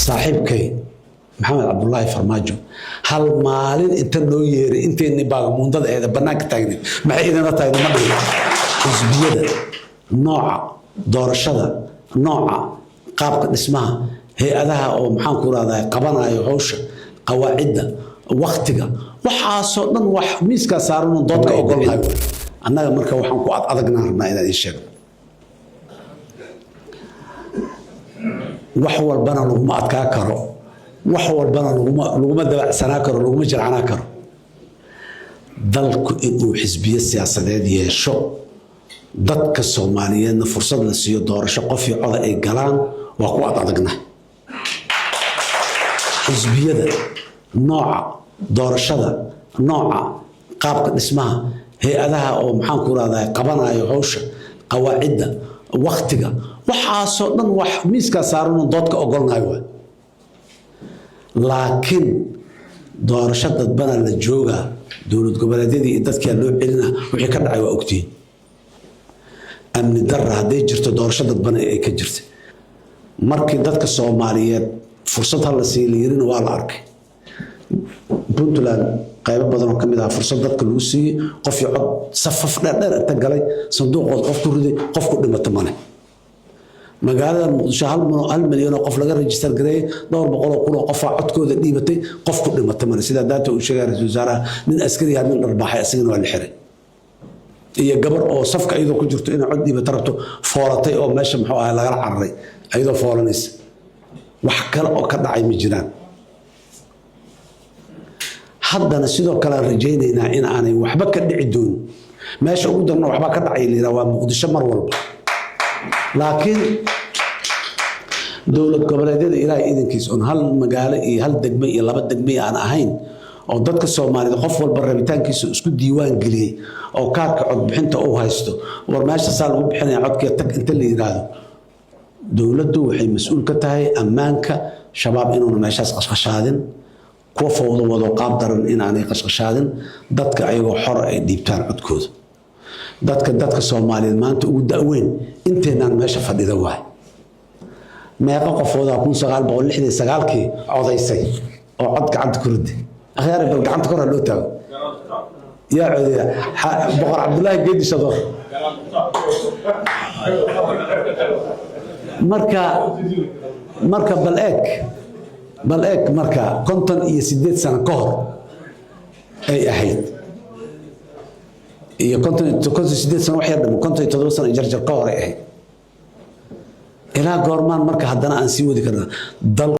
Saaxiibkay Maxamed Cabdulaahi Farmaajo hal maalin inta noo yeeray intayni baagamuundada eeda bannaanka taagnayd, maxay idinla tahay? Ma dhihin. Xisbiyada nooca doorashada, nooca qaabka dhismaha, hay-adaha oo maxaan ku rahdaa qabanayo hawsha, qawaacidda, waktiga, waxaasoo dhan wax miiskaa saaran doodka ogolnahay annaga. Marka waxaan ku ad adagnaan rabnaa inaan idiin sheegno, wax walbana laguma adkaa karo, wax walbana laguma dabacsanaa karo, laguma jilcanaa karo. Dalku inuu xisbiyo siyaasadeed yeesho, dadka Soomaaliyeedna fursad la siiyo doorasho qof iyo coda ay galaan, waa ku ad adagna. Xisbiyada nooca doorashada, nooca qaabka dhismaha, hay-adaha oo maxaan ku rahdaa qabanayo hawsha, qawaacidda, waktiga, waxaasoo dhan wax miiskaa saaran doodka ogolnahay waay. Laakiin doorasho dadbana la joogaa, dowlad goboleedyadii iyo dadkaa loo celina. Wixii ka dhacay waa ogtihiin. Amni darra hadday jirto, doorasho dadbana ay ka jirta. Markii dadka Soomaaliyeed fursad ha la siiya la yirina, waa la arkay. Puntland qaybo badan oo ka mid ah fursad dadka lagu siiyey, qof iyo cod, safaf dheerdheer inta galay, sanduuqood qof ku riday, qof ku dhimata male. Magaalada Muqdisho 1 milyan oo qof laga register gareeyey, dhowr boqol oo kun oo qofaa codkooda dhiibatay, qof ku dhimata male. Sidaa daata uu sheegay ra-iisul wasaaraha, nin askari ah nin dharbaaxay, asagana waa la xiray, iyo gabar oo safka iyadoo ku jirto inay cod dhiibata rabto foolatay oo meesha muxuu ahay lagala cararay iyadoo foolanaysa. Wax kale oo ka dhacay ma jiraan. Haddana sidoo kale aan rajaynaynaa in aanay waxba ka dhici doonin. Meesha ugu darna waxba ka dhacay la yidhaha waa Muqdisho mar walba, laakiin dowlad goboleedyada, Ilaahay idankiis, oon hal magaalo iyo hal degme iyo laba degme aan ahayn, oo dadka Soomaaliyed qof walba rabitaankiisa isku diiwaan geliyey oo kaarka codbixinta uu haysto, war meesha saa lagu bixinaya codkii tag inta la yidhaahdo, dowladdu waxay mas-uul ka tahay ammaanka. Shabaab inuuna meeshaas qashqashaadin, kuwa fowdo wado qaab daran inaanay qashqashaadin, dadka ayagoo xor ay dhiibtaan codkooda. Dadka Soomaaliyeed maanta ugu da'weyn inteynaan meesha fadhida waay. Meeqa qofoodaa 1969-kii codaysay oo cod gacanta ku riday? Akhyaari, bal gacanta kor ha loo taago. Yaa codeya? Boqor Cabdullaahi Geedi Shadoor. Marka bal eeg, marka 58 sano ka hor ay ahayd iyo 58 sano, wax yar dhamo, 57 sano jarjar ka hor ay ahayd. Ilaa goormaan marka haddana aan sii wadi karnaa dal?